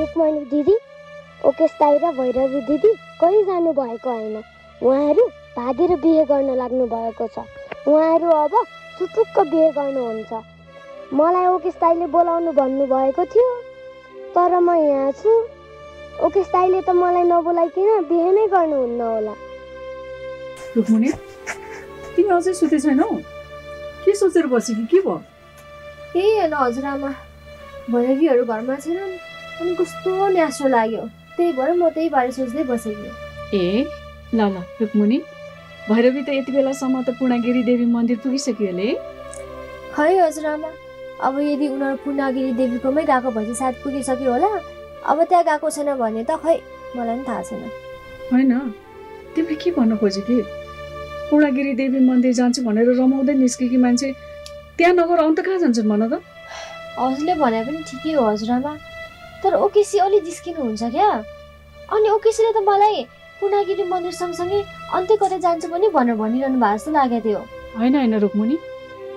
रुक्मणी दिदी, ओकेश दाइ र भैरवी दिदी कहीँ जानु भएको होइन। उहाँहरू भागेर बिहे गर्न लाग्नु भएको छ। उहाँहरू अब सुटुक्क बिहे गर्नुहुन्छ। मलाई ओकेश दाइले बोलाउनु भन्नुभएको थियो, तर म यहाँ छु। ओकेश दाइले त मलाई नबोलाइकन बिहे नै गर्नुहुन्न होला। रुक्मणी, तिमी अझै सुते छैनौ? के सोचेर बसेकी के भयो? केही होइन हजुरआमा, भैरवीहरू घरमा छैनन् अनि कस्तो न्यासो लाग्यो, त्यही भएर म त्यही बारे सोच्दै बसेकी। ए ल ल रुक्मणी, भैरवी त यति बेलासम्म त पूर्णागिरी देवी मन्दिर पुगिसक्यो अरे। खै हजुरआमा, अब यदि उनीहरू पूर्णागिरी देवीकोमै गएको भए चाहिँ सायद पुगिसक्यो होला। अब त्यहाँ गएको छैन भने त खै मलाई पनि थाहा छैन। होइन, तिमीले के भन्न खोज्यो कि पूर्णागिरी देवी मन्दिर जान्छु भनेर रमाउँदै निस्केकी मान्छे त्यहाँ नगर अन्त कहाँ जान्छन् भन त? हजुरले भने पनि ठिकै हो हजुरआमा, तर ओकेसी अलि जिस्किनुहुन्छ क्या। अनि ओकेसीले त मलाई पूर्णागिरी मन्दिर सँगसँगै अन्त्य कतै जान्छ पनि भनेर भनिरहनु भएको जस्तो लागेको थियो। होइन होइन रुक्मणी,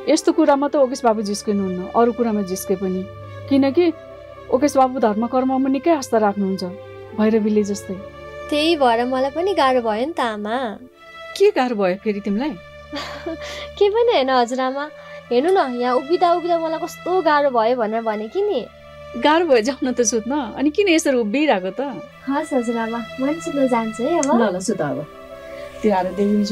यस्तो कुरामा त ओकेश बाबु जिस्किनुहुन्न, अरू कुरामा जिस्के पनि। किनकि ओकेश बाबु धर्म कर्ममा निकै आस्था राख्नुहुन्छ, भैरवीले जस्तै। त्यही भएर मलाई पनि गाह्रो भयो नि त आमा। के गाह्रो भयो फेरि तिमीलाई? के पनि होइन हजुरआमा, हेर्नु न यहाँ उभिँदा उभिँदा मलाई कस्तो गाह्रो भयो भनेर भने कि नि। गाह्रो भयो जाउन त सुत्न, अनि किन यसरी उभिरहेको त? हस् हजुरआमा, म पनि सुत्न जान्छु है अब। ल ल सुत अब। त्यो आएर देवी